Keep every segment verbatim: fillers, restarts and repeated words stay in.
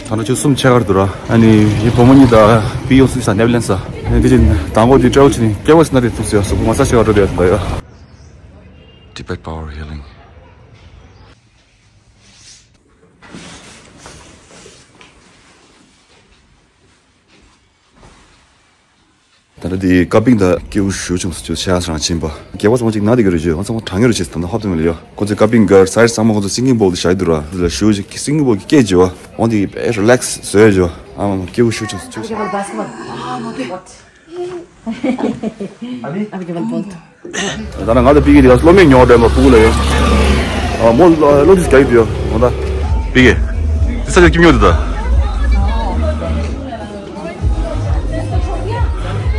ད་ནི་ཆུ་གསུམ་ཆེ་གར་འདུག་ར། ཨ་ནི་ཡི་བུ་མོ་གཉིས་དང་པི་ཡོང་སི་ས་ནེབ་ལན་ས། ཨ་ནི་དེ་བཞིན་དང་པོ་དེ་ཊེ་རོལ་ཆི་ནི་སྐྱེ་བ་སི་ན་རེ་ཐུག་སི་ཡ་སུ་གུ་མ་ས་ཆེ་གར་འགྲོ་དེ་ཡོད་ད་ཡོད། Tibet Power Healing. ད་ལྟ་དེ་ཀ་པིང་དང་སྐྱེ་བོ་ཞུ་བྱུང་སུ་ཆུ་ཤ་སང་ཕྱིན་པ། སྐྱེ་བ་ཚང་མ་ཅིག་ན་དེ་གི་རུ་ཆུ་ང་ཚང་མ་གྲང་ངེ་རུ་ཆེ་ད་ནི་ཧོབ་ཏུ་མི་ལ་ཡོ། ཁོ་ཚོས་ཀ་པིང་གར་སའི་སང་མ་ཁོ་ཚོ་སིང་གིང་བོལ་དུ་བྱ་ཡི་འདུག་ར། དེ་ལ་ཞུ་ཅིག་སིང་གིང་བོལ་གི་སྐད་ཅི་བ་འོང་དེ་བེ་རི་ལེག་སི་བཟོས་ཅི་བ། ཨ་མ་སྐྱེ་བོ་ཞུ་བྱུང་སུ་ཆུ་ཤ། ད་ང་དང་པི་ཀི་དེ་ག་སློབ་མའི་ཉོ་དྲན་པ་ཕུ་གུ་ལ་ཡོད། ཨ་མོ་སློབ་དུས་རྒྱ་ཡིག་དུ་ཡོད་མོ་ད། པི་ཀི། དེ་ས་ཆ་སྐྱིད་ཉོ་དུ་ད།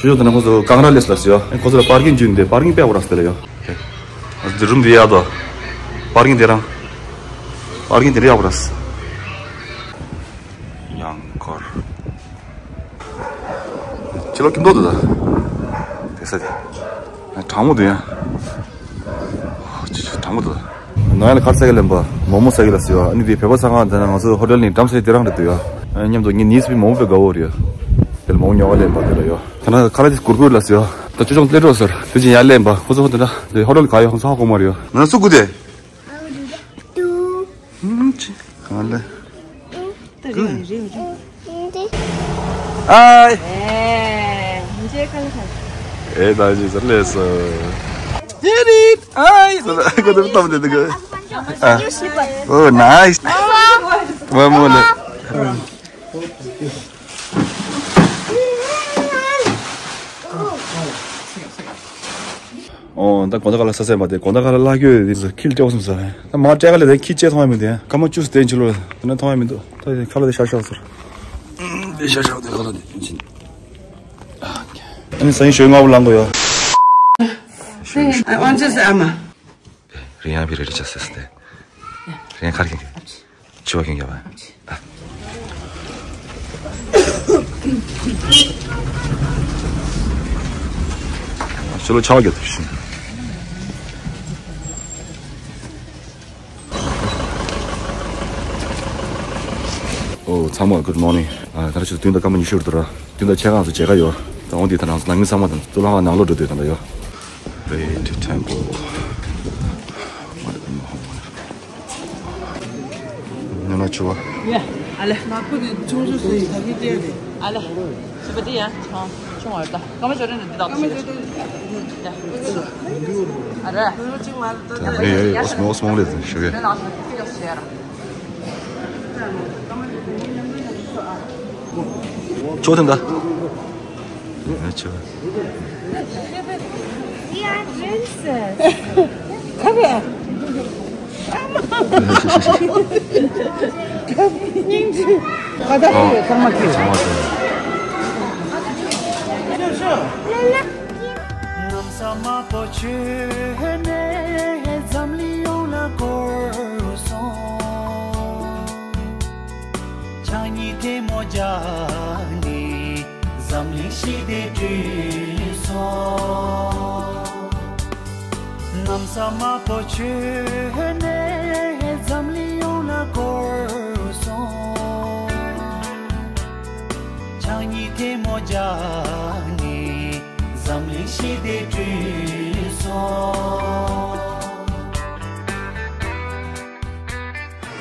ཆུ་ཤོག་དེ་ན་ཁོ་ཚོ་གང་ར་ལས་ལ་སི་ཡོད། ཁོ་ཚོ་ལ་པར་ཀིང་བརྒྱུད་དེ་པར་ཀིང་དཔེ་ཡག་པོ་རག་སི་དེ་ལ་ཡོད། དེ་རུམ་དེ་ཡག་དོ། པར་ཀིང་དེ་རང་། པར་ཀིང་དེ་རེ་ཡག་པོ་རག་སི། ཡང་འཁོར། ཁྱི་ལོ་ཁྱི་མདོག་འདུག་ད། དེ་ས་དེ། གྲང་མོ་འདུག་ཡ། ཨོ་ཅི་ཅི་གྲང་མོ་འདུག་ད། ནང་ཡ་ལ་ཁར་ས་གི་ལེན་པ་མོག་མོག་ས་གི་ལ་སི་བ། ཨ་ནི་དེ་བོད་པ་ཚང་ང་དེ་ན་ང་ཚོ་ཧོ་ཊེལ་ནས་འགྲམ་ས་དེ་རང་རེད་འདུག་ཡ། ཨ་མཉམ་དུ་ངའི་ནིས་པི་མོག་མོག་པའི་དགའ་བོ་རེད་ཡ། དེ་ལ་མོག་མོག་ཉོ་ག་ལེན་པ་དེ་ལ་ཡ། དེ་ན་ཁ་ར་དེ་གུར་གུར་ལ་སི་བ། ད་ཅོ་ཅོང་ལེ་འགྲོ་ཟེར་དེ་ཅི་ཡ་ལེན་པ་ཁོ་ཚོ་ཧོ་ཊེལ་ག་ཡོ་ཁོ་ཚོ་ཧ་གོ་མ་རེད་ཡ། ང་སུ་གུ་དེ། ཨུམ་ཅི། གང་ལེ། ཨའི། ཨེ་ད་ཅི་ཟེར་ལེ་སོ། Did it! ཨའི། ཟེར་ལེ་ཁོ་ཚོ་སྟོབས་འདི་འདུག་གི། ཨ། Oh, nice. ཝ་མོ་ལེ། ཨོ་ད་དགོང་དག་ག་ལ་ས་སེ་མ་དེ་དགོང་དག་ག་ལ་ལ་གྱོད་དེ་ཚོ་ཁིལ་སྤྲད་བསམ་ས། ད་མ་སྤྲད་ག་ལ་དེ་ཁིལ་སྤྲད་མཐོང་ཡ་མི་འདུག་ཡ། སྐར་མ་བཅུ་ཙམ་དེ་ཕྱི་ལོགས་དེ་ན་མཐོང་ཡ་མི་འདུག་ད་དེ་ཁ་ལ་དེ་ཤ་ཤ་ཟེར། དེ་ཤ་ཤ་དེ་ཁ་ལ་དེ་ཕྱིན། ཨ་ནི་སང་ཉིན་ཞོགས་ང་བུ་ལང་གོ་ཡ། དབང་ཆེ་ཟེར་ཨ་མ། རི་ཡང་བི་རི་རི་ཆ་སེ་སེ་དེ། རི་ཡང་ཁ་རི་ཁེ་ཁེ། ཆུ་བ་ཁེངས་རྒྱབ་པ། ཕྱི་ལོགས་ཆར་པ་རྒྱག་ཐུབ་ཤིང་། ཨོ་ཚང་མ་good morning། ཨ་ད་ར་ཆུ་ཚོད་བདུན་དང་སྐར་མ་ཉི་ཤུ་རེད་འདུག་ར། བདུན་དང་ཕྱེད་ཀ་ཙམ་མཇལ་ཁ་ཡོད། ད་འོང་དེ་ད་ནང་ནང་མི་ཚང་མ་དང་གཙུག་ལག་ཁང་ནང་ལོགས་འགྲོ་དུས་ད་ལ་ཡོད། Way to temple. ཉོ་ན་ཆུ་བ། ཡ། ཨ་ལེ། ནག་པོ་དེ་ཆུང་ཆུང་སུ་ཡིན་ད་གི་ཏེ་རེད། ཨ་ལེ། ཆུ་བ་དེ་ཡ། ཆུང་ཆུང་བར་ད། སྐར་མ་ཅོ་རེ་ནི་འདི་དག་ཞིག་རེད། ཡ། ཨ་རེ། ཡ་ཡ་ཡ་ཨོ་སི་མོ་ཨོ་སི་མོ་ལེ་ཞུ་གི། ནི་ལག་ཤ་ཁི་ཡོ་ཤེ་ར། ཆོ་ཐུན་ད། ཆོ། We are princess. Come here. Come on. ཉིང་ཅི། ཨ་ད་ཁི་ཚང་མ་ཁི། ཚང་མ་ཁི། ལ་ལ། གནམ་ས་དམར་པོ་བྱོན་ནས་འཛམ་གླིང་ཡོངས་ལ་བསྐོར་སོང་། ཕྱག་གཉིས་ཐལ་མོ་སྦྱར་ནས་འཛམ་གླིང་ཞི་བདེ་བསྐྲུན་སོང་། གནམ་ས་དམར་པོ་བྱོན་ནས་འཛམ་གླིང་ཡོངས་ལ་བསྐོར་སོང་། ཕྱག་གཉིས་ཐལ་མོ་སྦྱར་ནས། འཛམ་གླིང་ཞི་བདེ་བསྐྲུན་སོང་།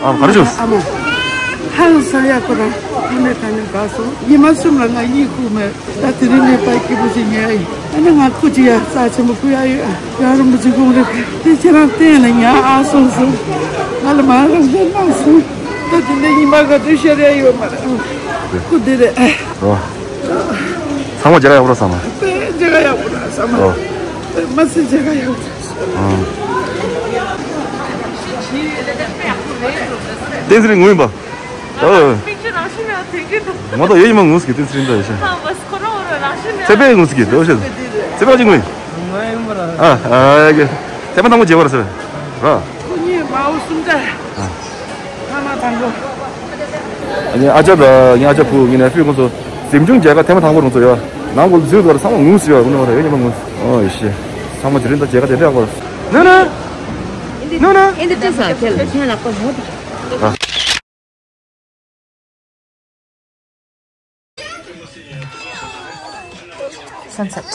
ཨ་ག་རེ་བྱུང་། ཨ་མ། ཧང་སང་ཡག་པོ་ར། ཁོ་ནས་ད་ནས་འགག་སོང་། ཉི་མ་གསུམ་ལ་ང་གཉིད་ཁུག་མེད། ད་དེ་རིང་ནས་ཕར་སྐྱིད་པོ་ཞིག་ཉལ་ཡིན། ཨ་ནི་ང་སྐུ་ཅི་ཡ་རྩ་ཆེན་པོ་ཕུལ་ཡ་ཡོད། ཡ་རུ་མི་ཅི་གོང་རེད། དེ་ཁྱེད་རང་བསྟན་ལ་ཉལ་ཨ་སོང་སོང་། ང་ལ་མ་རང་བསྟན་གནང་སོང་། ད་དེ་འདྲ་ཉི་མ་ག་དུས་ཤར་ཡ་ཡོད་མ་རེད། སྐུ་དེ་རེད། ཨོ། ཚང་མ་མཇལ་ཁ་ཡག་པོ་རག་སོང་ང་། དཔེ་མཇལ་ཁ་ཡག་པོ་རག་སོང་ང་། ཨོ། དཔེ་མ་སྲིད་མཇལ་ཁ་ཡག་པོ་རག་སོང་ང་། ཨང་། བསྟན་འཛིན་རིང་ངུ་ཡིན་པ། ཨོ། མིག་ཆུ་རང་བཞིན་མེད་པ་དེ་གི་འདུག་ང་ད་ཡོད་ཡིན་མ་ངུ་སི་གི་བསྟན་འཛིན་རིང་ད་ཡོད་ཤག་ཧ་མ་སི་ཁོ་རང་རང་བཞིན་མེད་པ། ཚེ་དཔལ་ངུ་སི་གི་འདུག་ཤག་ཚེ་དཔལ་ཅི་ངུ་ཡིན། ང་ཡིན་པ་ར། ཨ་ཨ་ཡ་གི། ཐེངས་མ་དང་པོ་མཇལ་བ་རེད་ཟེར། ར། ཁོ་གཉིས་མ་འོ་གསུམ་ཀ། ཨ། ཐ་མ་དང་པོ། ངའི་ཨ་ཅག་དང་ངའི་ཨ་ཅག་བུ་ངའི་ནེ་ཕིའུ་ཁོང་ཚོ་གཟིམ་ཆུང་མཇལ་ཁ་ཐེངས་མ་དང་པོ་རང་ཚོ་ཡོད། ནང་སྒོ་འཛུལ་དུས་ཚང་མ་ངུས་ཡོད། དངོས་གནས་ཡོད་ཉི་མ་ངུས། ཨོ་ཡེ་ཤེ། ཚང་མ་དེ་རིང་ད་མཇལ་ཁ་དེ་འདྲ་ཡག་པོ། ནོ་ནོ། ནོ་ནོ། ཨིན་དི་ཏི་ས་ཁེལ་ཁྱེད་ལག་པ་མོ་དེ། ཨ། Sunset.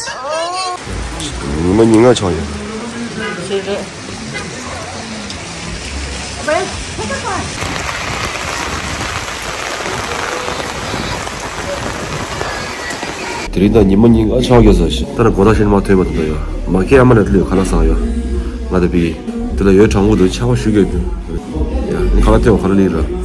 ཉི་མ་ཉིན་ལྔ་ཆགས་ཡོད། ཞེས་རེད། དེ་རིང་ད་ཉི་མ་ཉིན་ལྔ་ཆགས་ཡོད་ཟེར་ཞིག་ད་ལྟ་གོ་ཐག་ཤིན་མ་ཐོན་པ་དང་ཡོད། མ་ཁེ་ཨ་མ་ལ་དེ་ལས་ཁ་ལག་ཟ་ཡོད། ང་ད་བི་དེ་ལ་ཡོད་གྲང་མོ་འདུག་ཆར་པ་ཤུགས་ཀྱིས་འདུག་ཡ་ནི་ཁ་ལག་ཐོན་ཁ་ལག་ལིང་ར།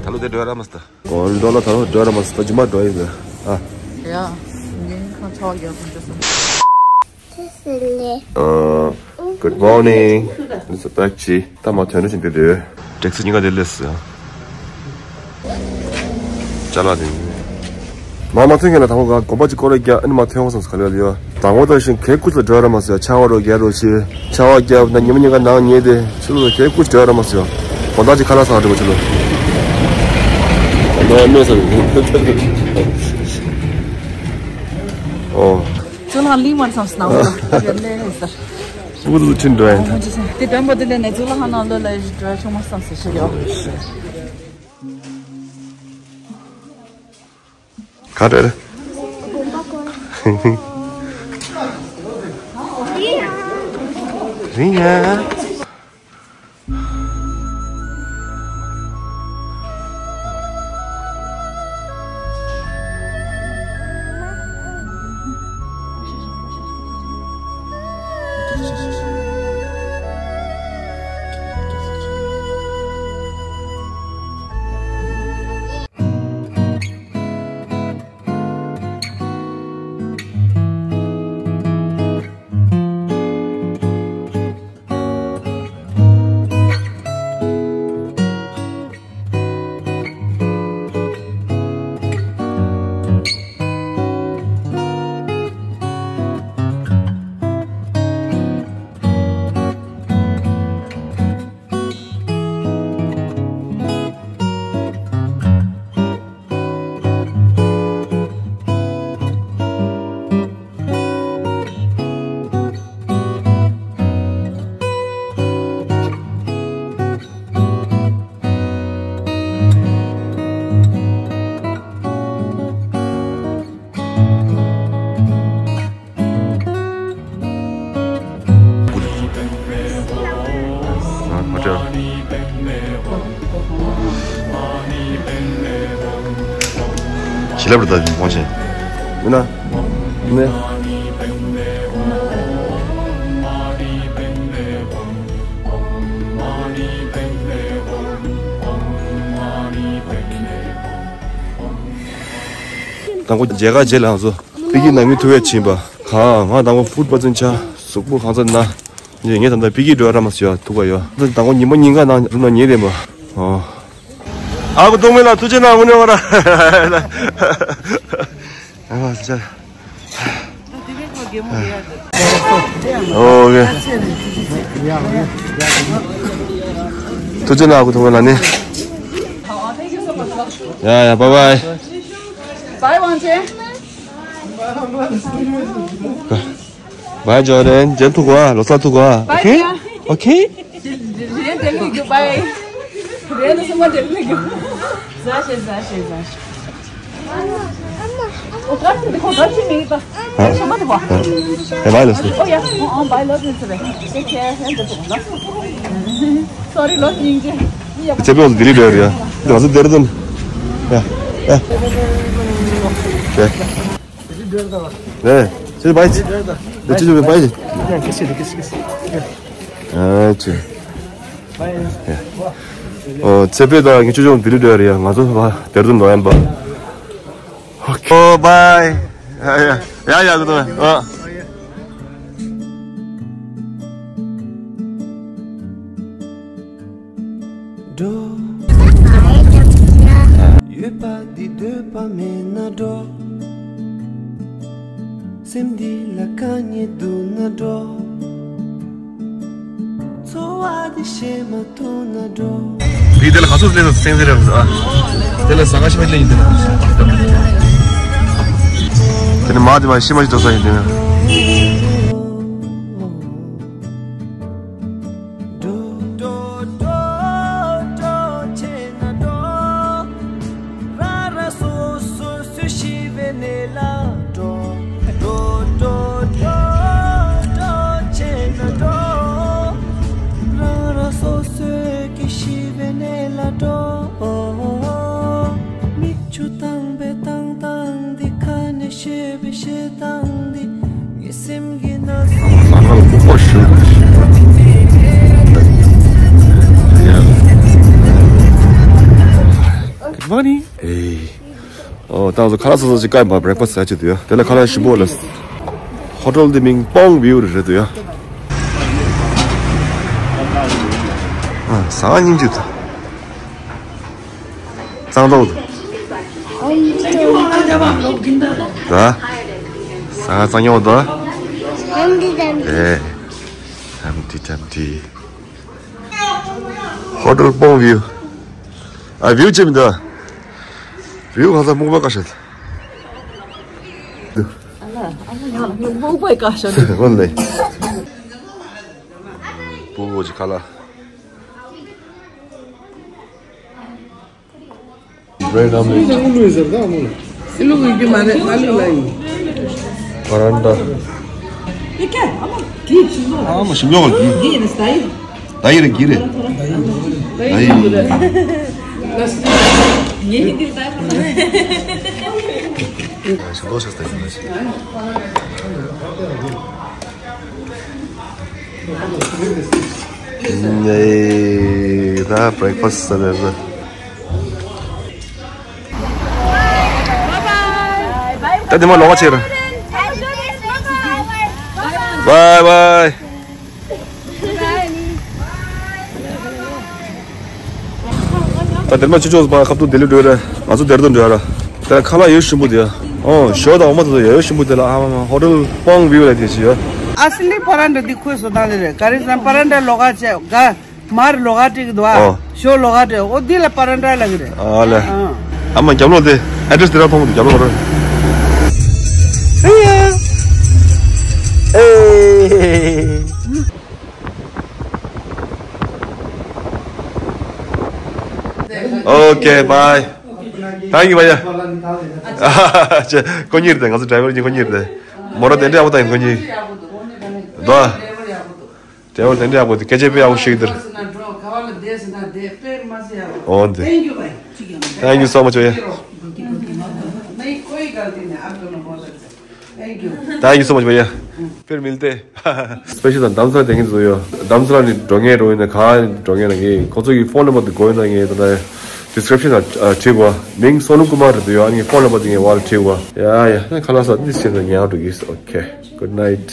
ད་ལོ་དེ་འགྲོ་ཡ་ར་མ་སྟ། ཨོ་འགྲོ་ལ་ད་ལོ་འགྲོ་ཡ་ར་མ་སྟ་ཇི་མ་འགྲོ་ཡི་ཟེར། ཨ། ཡ། ངས་ཁ་ཆག་ཡོད་མི་འདུག་སམ། ཨ། Good morning. This is Tachi. ད་མ་ཐོན་རེ་བཞིན་དེ་རེད། ཊེག་སི་གཉིས་ཀ་དེ་སླེབས་སོང་། ཅ་ལག་དེ། མ་མ་ཐོན་མཁན་ལ་དང་པོ་ག་གོམ་པ་གཅིག་སྐོར་རེ་རྒྱག་ཨ་ནི་མ་ཐོན་འོང་བསམ་སོང་ག་ལེར་ཡོད། དང་པོ་ད་བཞིན་གད་སྐུད་ལ་འགྲོ་ཡ་ར་མ་སོང་ཡ། ཆར་པ་རོ་རྒྱག་རོ་ཆེ། ཆར་པ་རྒྱབ་ན་ཉི་མ་གཉིས་ཀ་ནང་ཉལ་ཏེ་ཕྱི་ལོགས་ལ་གད་སྐུད་འགྲོ་ཡ་ར་མ་སོང་ཡ། དགོང་དག་ཅིག་ཁ་ལག་ཟ་འགྲོ་བ་ཕྱི་ལོགས། ད་ནོར་མེད་ས་རེད། ཨོ། ཚུར་ལ་ལིང་མར་སམ་སྣང་བ་ལ་ཡོད་ལེ་ཟེར། ཕྲུ་གུ་ཚོ་ཁྲིད་འགྲོ་ཡ་ཡིན་ད། དེ་དོན་པོ་དེ་ལས་ནས་ཚུར་ལ་ཧ་ནང་ལོ་ལ་འགྲོ་ཡ་ཆུང་མ་སམ་ཟེར་ཞིག་ཡོད། ག་རེ་རེད། རིང་ཡ། ཞི་ལབ་རེད་ད་དབང་ཆེན། མིན་ན། ནི། དང་པོ་མཇལ་ཁ་རྗེས་ལ་ང་ཚོ་པི་ཀི་ནང་མི་ཐུག་ཡས་ཕྱིན་པ། གང་ང་དང་པོ་ཧྥུཌ་པ་ཙིན་ཆ་གཟུགས་པོ་གང་ཚ་ན། ངས་ངས་ད་ལྟ་པི་ཀི་འགྲོ་ཡ་ར་མ་སོང་ཡ་ཐུག་ག་ཡོད། དང་པོ་ཉི་མ་ཉིན་གང་ནང་རུམ་ནང་ཉལ་རེད་པ། ཨོ། ཨ་ཁུ་ཐོགས་མེད་ལ་ཐུགས་རྗེ་གནང་། དངོས་གནས་ང་ར། ཨ་ཅག་ཨོ་ཁེ། ཐུགས་རྗེ་གནང་ཨ་ཁུ་ཐོགས་མེད་ལ་ནི། ཡ་ཡ་བའི་བའི། Bye, Wangchen. Bye, Jordan. ཇེན་ཐུག་གོ་ལོ་སར་ཐུག་གོ། Bye, okay? Okay? རེད་དེ་ལས་རྒྱུ་བའི། རེད་ལ་སུ་མ་དེ་ལས་རྒྱུ། ཟ་ཤེས་ཟ་ཤེས་ཟ་ཤེས། ཨོ་ག་ཅི་འདི་ཁོ་ག་ཅི་མི་ད། ཧ། ཤོ་མ་དེ་བ། ཨེ་བའི་ལ་སུ། ཨོ་ཡ། ཨོ་ཨོ་བའི་ལོ་ནི་སུ་རེད། Take care. ཧེ་འདི་ཐུག་ལ། Sorry ལོ་སྙིང་རྗེ། ཚེ་དཔོན་ལྡི་ལི་འགྲོ་ཡ། ང་ཚོ་དེར་དུ། ཡ་ཡ། ཡ། ནས་ཅི་བའི་ཅི། ནས་ཅི་བའི་ཅི། ཨ་ཅི། ཨོ་ཚེ་དཔོན་དང་ངེད་ཆོ་ཆོ་ལྡི་ལི་འགྲོ་ཡ་རེད་ཡ། ང་ཚོ་བ་དེར་དུ་འགྲོ་ཡ་ཡིན་པ། ཨོ་བའི། ཡ་ཡ་ཡ་ཡ་གོ་ཐོག་ཨ། འདོད་པ་འདི་འདོད་པ་མེད་ན་འགྲོ། སེམས་འདི་ལ་དཀའ་ངལ་འདུག་ན་འགྲོ། འཚོ་བ་འདི་ཤེས་མ་ཐུབ་ན་འགྲོ། འདི་དེ་ལ་ག་ཚོད་ལེན་སེམས་ཟེར་ར། དེ་ལ་ཟ་ཁ་ཤི་མ་ལེན་ཡིན་དེ་ན། དེ་ནི་མ་དེ་མ་ཤི་མ་ཤི་འགྲོ་ས་ཡིན་དེ་ན། འགྲོ། འགྲོ། འགྲོ། འགྲོ། བྱས་ན་འགྲོ། རང་རང་སོ་སོ་སུ་ཤི་བའི་གནས་ལ་འགྲོ། འགྲོ། འགྲོ། འགྲོ། འགྲོ། བྱས་ན་འགྲོ། རང་རང་སོ་སོའི་གི་ཤི་བའི་གནས་ལ་འགྲོ། མིག་ཆུ་བཏང་བའི་བཏང་སྟངས་འདི། ཁ་ནས་བཤད་པའི་བཤད་སྟངས་འདི། ངའི་སེམས་ཀྱི་ནང་། ལ་ལ་ལ་ལ་ཤུ། Good morning. ཨེ། ཨོ། ད་ང་ཚོ་ཁ་ལག་སོ་སོ་ཅིག་བཀག་ཡིན་པ། breakfast ཟ་ཆེད་དུ་ཡ། དེ་ལ་ཁ་ལག་ཞིམ་པོ་ལ། ཧོ་ཊེལ་འདི་མིང་Palm View རེད་འདུག་ཡ། ཨ། ཟ་ཁང་སྙིང་རྗེ་འདུག་གཙང་ཏོག་ཏོ། ད། ཟ་ཁང་གཙང་སྐྱོང་དོ། ཨེ། ཏམ་ཏི་ཏམ་ཏི། ཧོ་ཊེལ་Palm View། ཨ། view ཅི་མི་འདུག view གང་ས་སྨུག་པ་ཀ་ཤ། ཨ་ལ། ཨ་ལ། ཡང་སྨུག་པ་ཀ་ཤ། འོ་ལེ། སྤུ་གུ་ཅིག་ཁ་ལག Bread omelette. Veranda. ཨ་མ་ཞིམ་ཉོ་བ་གི། ད་ཡི་རེ་གི་རེ། ད་ཡི། ཞིམ་ཉོ་ཤ་སྟེ། ནེ། ད་breakfast ཟ་ནས་ན། ད་དེ་མ་ལོག་ཆེ་ར། Bye bye. ད་དེར་མ་ཆུ་ཆོག་པ་ཁབ་ཏུ་དེ་ལི་འགྲོ་ར། ང་ཚོ་དེར་དུ་འགྲོ་ར། དེ་ཁ་ལག་ཡོད་ཞིམ་པོ་དེ། ཨོ། ཞོ་དང་འོ་མ་དེ་ཚོ་ཡོད་ཞིམ་པོ་དེ་ལ། ཨ་མ་མ། ཧོ་ཊེལ་Palm View ལ་དེ་ཞིག་ཡོད། ཨ་སི་ལི་པ་རན་ཏྲ་འདི་ཁོས་བཟོ་སྟངས་ལེ་རེད། ག་རེ་ཟེར་ན་པ་རན་ཏྲ་ལོགས་ཀ་བྱས། ག་མར་ལོགས་ཀ་སྤྲད་ཀྱི་འདུག་ཨ། ཨོ། ཞོ་ལོགས་ཀ་སྤྲད། ཨོ། འདི་ལ་པ་རན་ཏྲ་ལབ་ཀྱི་རེད། ཨ་ལེ། ཨ། ཨ་མ་རྒྱབ་ལོགས་དེ་ཨེ་ཌི་རེ་སི་དེ་ར་མཐོང་གི་འདུག་རྒྱབ་ལོགས་ར། ཨེ། Okay, bye. Thank you, བྷ་ཡ། ཅེ། ཁོ་གཉིས་རེད། ང་ཚོ་ཌ་རའི་ཝར་གཉིས་ཁོ་གཉིས་རེད། མོ་ར་དེ་འདྲ་ཡག་པོ་བཏང་ཡིན་ཁོ་གཉིས། དོ། ཌ་རའི་ཝར་དེ་འདྲ་ཡག་པོ་དེ་སྐད་ཆ་དཔེ་ཡག་པོ་བཤད་ཀྱི་འདུག་འོ་འདི། Thank you so much, བྷ་ཡ། Thank you so much, བྷ་ཡ། फिर मिलते हैं। སྤེ་ཤལ་དང་དྷ་རམ་ས་ལ་དེ་ངས་བཟོས་ཡོད། དྷ་རམ་ས་ལ་ནས་འགྲོ་མཁན་འགྲོ་ཡིན་ན། ག་འགྲོ་མཁན་ན་ངས་ཁོ་ཚོ་གི་ཕོན་ནམ་བར་དེ་དགོས་ཡིན་ན་ངས་ད་ལྟ་ཌི་སི་ཀི་རིབ་ཤན་ལ་བྲིས་གོ། མིང་སོ་ནམ་ཀུ་མར་རེད་འདུག་ཡ། ངས་ཕོན་ནམ་བར་དེ་ངས་བར་ལ་བྲིས་གོ། ཡ་ཡ། ཁ་ལག་ཟ་འདི་བྱས་ན་ཉལ་འགྲོ་གི། Okay, good night.